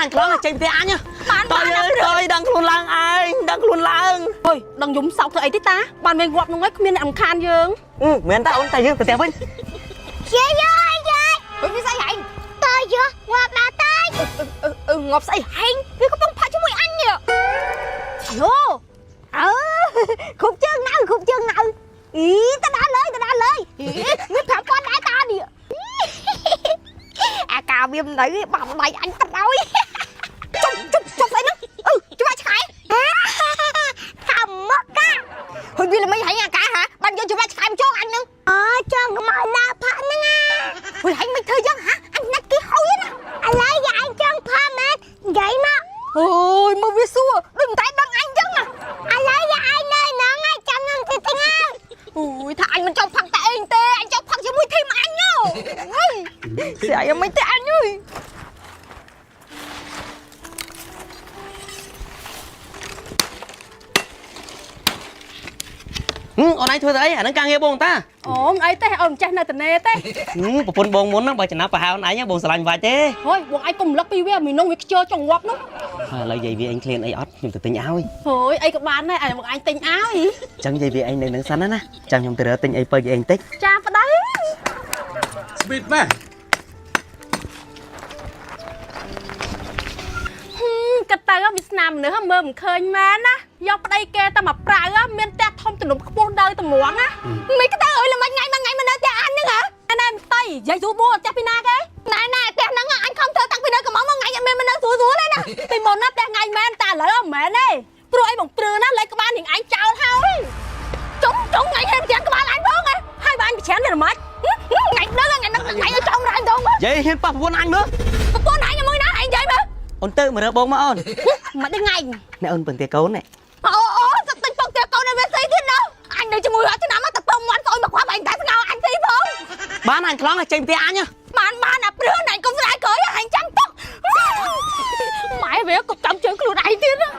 អញខ្លងចេញផ្ទះអញ បាន តើ បាន អើយតើដឹងខ្លួនឡើងឯងដឹងខ្លួនឡើង ហុយដឹងយំសោកធ្វើអីទេតាបានវាងាប់នោះឯងគ្មានអ្នករំខានយើង អឺមែនតើអូនតែយើងទៅផ្ទះវិញ យាយយាយយាយ ហុយវាស្អីហែង តើយើងាប់ដល់តើ អឺងាប់ស្អីហែងវាកំពុងផាក់ជាមួយអញនេះ យោអើគ្រប់ជើងណៅគ្រប់ជើងណៅអីទៅដល់លើទៅដល់លើមាន5000ដែរតានេះអាកាវាមិននៅបាំដៃអញទៅហើយ ជុំជុំជុំស្អីហ្នឹងអឺច្បាស់ឆ្កែ ថាមកកា ហុយវាល្មីហែងអាកាហាបានយកច្បាស់ឆ្កែមកចងអញហ្នឹង អើចង់កុំឲ្យដើរផាក់ហ្នឹងណា ហុយហែងមិនធ្វើយ៉ាងហាអញណាត់គេហុយណា ឥឡូវយាយចង់ផាមែននិយាយមក អូយមើលវាសួរដូចមិនតែដឹងអញចឹងណា ឥឡូវយាយនៅហ្នឹងហើយចាំខ្ញុំទៅទិញហើយ អូយថាអញមិនចង់ផឹកតែឯងទេអញចង់ផឹកជាមួយធីមអញហ៎ស្អីមិនទេអញអើយ អូនឯងធ្វើទៅអីអាហ្នឹងការងារបងតា អូមិនអីទេអូនចេះនៅតនេទេ ប្រពន្ធបងមុនហ្នឹងបើចំណាប់ប្រហែលអូនឯងបងស្រឡាញ់បាច់ទេ ហុយបងឯងកុំលឹកពីវាមីនងវាខ្ជិលចង់ងាប់នោះ ហើយឥឡូវយាយវាអញឃ្លានអីអត់ខ្ញុំទៅទិញឲ្យ ហុយអីក៏បានដែរឯងបងឯងទិញឲ្យ អញ្ចឹងយាយវាអញនៅនឹងសិនណាចាំខ្ញុំទៅរើទិញអីបើយាយអញតិច ចាប្តី ស្ពីតម៉េះ គិតទៅវាស្នាមមនុស្សមើលមិនឃើញមែនណាយកប្តីគេតែមកប្រើមានផ្ទះធំទំនំខ្ពស់នៅតម្រងណាមិនទៅអើយល្មិចថ្ងៃមួយថ្ងៃមកនៅផ្ទះអញហ្នឹងហ៎ណែមិនតៃយាយស៊ូបួផ្ទះពីណាគេណែណែផ្ទះហ្នឹងអញខំធ្វើតាំងពីនៅកំងមួយថ្ងៃអត់មានមកនៅស្រួលស្រួលទេណាពីមុនណាផ្ទះថ្ងៃមែនតែឥឡូវមិនមែនទេព្រោះអីបងព្រឿណាលេខក្បាលនឹងឯងចោលហើយចុងចុងថ្ងៃហេផ្ទះក្បាលអញផងហើយបើអញប្រចាំនេះល្មិចថ្ងៃហ្នឹងថ្ងៃហ្នឹងថ្ងៃឲ្យចំរ៉ាញ់ដង យាយហ៊ានប៉ះប្រពន្ធអញមើល ប្រពន្ធឯងមួយណាឯងនិយាយមើល អូនទៅមករកបងមកអូន មិនដឹងថ្ងៃ ណែអូនពឹងទាកូនណែ អូអូសឹកទិញពងទាកូននៅវាស៊ីទៀតណាអញនៅជាមួយអត់ឆ្នាំតែពងមាន់ស្អុយមកគ្រាប់អញតែស្ងោអញស៊ីផង បានអញខ្លងចេញផ្ទះអញ បានបានអាព្រឿនអញកុំស្រាយក្រោយអញចាំទុកម៉ែវាក៏ចាំជើងខ្លួនឯងទៀតណា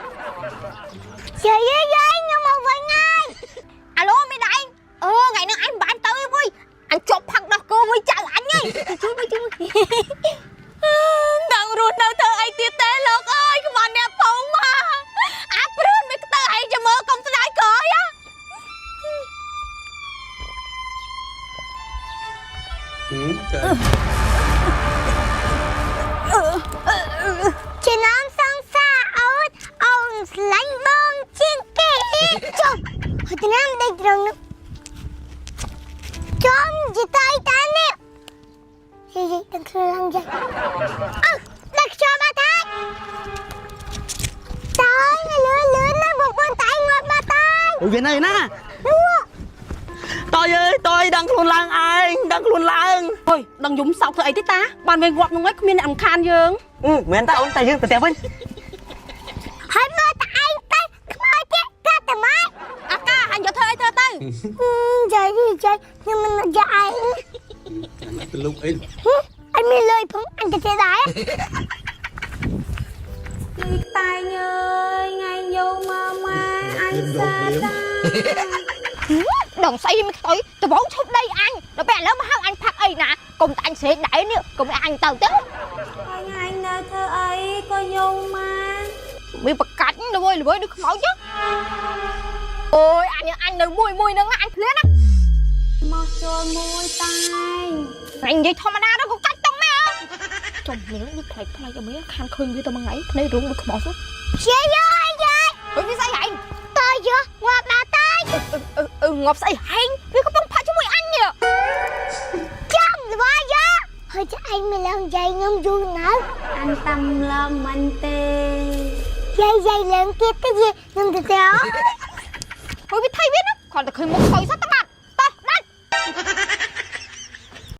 យាយយាយខ្ញុំមកវិញហើយ អាឡូមីដៃអឺថ្ងៃនេះអញមិនបានទៅទេវុយអញជាប់ផឹកដោះគោមួយចៅអញហីជួយមួយជួយដល់រស់នៅធ្វើអីទៀតទេលោកអើយក្បានអ្នកពងមកអាព្រឿនមិនទៅឯងចាំមើលកុំស្ដាយក្រោយណា ទៅ ចំសងសាអូនអូនស្លាញ់បងជាងគេចុះហើយឆ្នាំដេកត្រង់នោះចំជាតៃតានេះយាយដឹងខ្លួនឡើងយាយអើដឹកចូលមកតាតើលឿនលឿនណាបងប្អូនតៃងាប់មកតើ អូយវានៅណាតយអើយតយដឹងខ្លួនឡើងឯងដឹងខ្លួនឡើង ហុយដឹងយំសោកធ្វើអីទេតាបានវាងាប់នោះឯងគ្មានអ្នករំខានយើង អឺមែនតើអូនតែយើងទៅផ្ទះវិញ ហើយមើលតែឯងទៅខ្មោចគេកាត់តែមក អាកាអញយកធ្វើអីធ្វើទៅ យាយយាយខ្ញុំមិនយាយ ទៅលុកអី អញមានលុយផងអញទៅទេដែរ លីតែងអើយថ្ងៃយកមកម៉ែអញ ភ្លាមយកភ្លាម ដងស្អីមិនខ្ទុយដបងឈប់ដីអញដល់ពេលឥឡូវមកហៅអញផឹកអីណាកុំតែអញស្រែកដែរនេះកុំឲ្យអញទៅទៅ ហើយថ្ងៃនៅធ្វើអីក៏យកមក វាប្រកាច់ល្វើយល្វើយដូចខ្មោចចឹងអូយអញអញនៅមួយមួយហ្នឹងអញភ្លានណា មកចូលមួយតែង អញនិយាយធម្មតាដល់ក៏កាច់តុងមកចំលៀងវាផ្លែកផ្លែកអីខានឃើញវាទៅមួយថ្ងៃភ្នែករូងដូចខ្មោច យាយយាយយាយ ហុយវាស្អីហែង តើយើងាប់ដល់តើ អឺងាប់ស្អីហែងវាកំពុងផឹកជាមួយអញនេះ ចាំល្បាយយ៉ាហើយចឯងមិនឡើងយាយខ្ញុំយូរណាស់ អញតាមលមិនទេ យាយយាយឡើងទៀតទៅយាយខ្ញុំទៅទេ ហុយវាថៃវាណាគ្រាន់តែឃើញមុខថយសោះ